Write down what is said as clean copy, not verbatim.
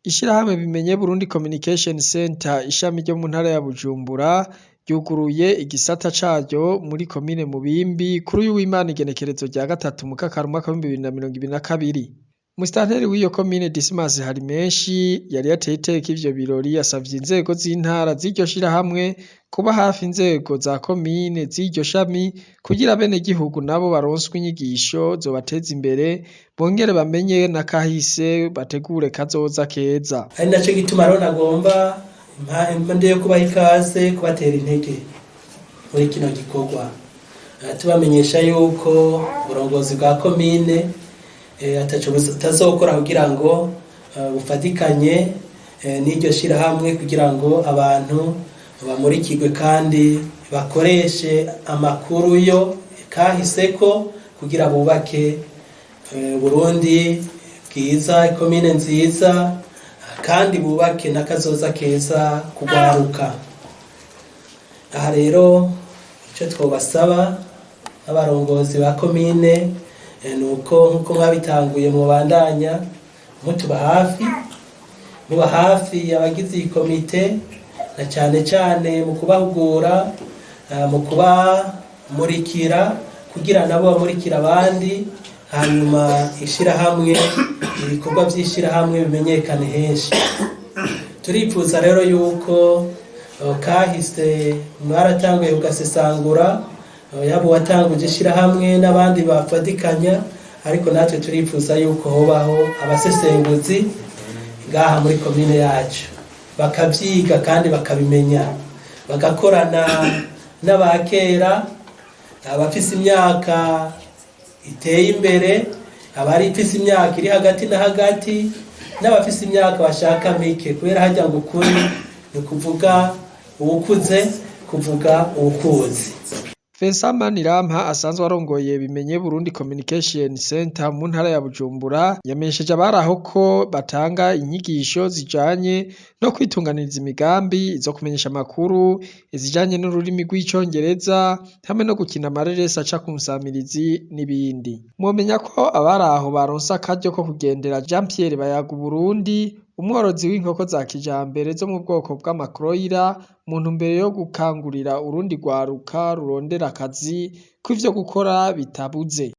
Ishirahamwe Bimenye Burundi Communication Center, ishami ryo mu ntara ya Bujumbura, ryuguruye igisata caryo muri komine Mubimbi kuri uyu w'Imana, igenekerezo rya 3 Mukakaro, umwaka w'2022. Musitanteri w'iyo komine, Dismas Harimenshi, yari yateye iteka ivyo birori, yasavye inzego z'intara z'iryo shirahamwe kuba hafi inzego za komine z'iryo shami kugira abenegihugu nabo baronswe inyigisho zobateza imbere, bongere bamenye n'akahise, bategure kazoza keza. Ari naco gituma rero nagomba impande yo kubaha ikaze, kubatera intege muri kino gikorwa, tubamenyesha yuko uburongozi bwa komine ataco butazokora kugira ngo bufatikanye n'iryo shirahamwe kugira ngo abantu bamurikirwe kandi bakoreshe amakuru yo kahiseko kugira bubake Burundi bwiza, ikomine nziza, kandi bubake n'akazoza keza kugwaruka. Aha rero icyo twobasaba abarongozi ba komine ni uko, nk'uko mwabitanguye, mubandanya mutuba hafi, muba hafi abagize iyi komite, na cyane cyane mu kubahugura, mu kubamurikira kugira nabo bamurikira abandi, hanyuma ishirahamwe, ibikorwa by'ishirahamwe bimenyekane henshi. Turifuza rero yuko kahise mwaratanguye kugasesangura, yaba uwatanguje ishirahamwe n'abandi bafatikanya, ariko natwe turifuza yuko hobaho abasesenguzi ngaha muri komine yacu, bakavyiga kandi bakabimenya, bagakorana n'abakera, abafise imyaka iteye imbere, abari ifise imyaka iri hagati na hagati, n'abafise imyaka bashaka mike, kubera hajya ngo ukuri ni ukuvuga uwukuze, kuvuga uwukuzi. Vincent Manirampa, asanzwe arongoye Bimenye Burundi Communication Center mu ntara ya Bujumbura, yamenyesheje abari aho ko batanga inyigisho zijanye no kwitunganiriza imigambi, izo kumenyesha amakuru, izijanye n'ururimi rw'icongereza hamwe no gukina amareresi aca ku nsamirizi n'ibindi. Mwomenya ko abari aho baronse akaryo ko kugendera Jean Pierre Bayaga Burundi, umworozi w'inkoko za kijambere zo mu bwoko bw'amakroira, mu ntumbero yo gukangurira urundi rwaruka rurondera akazi ko ivyo gukora bitabuze.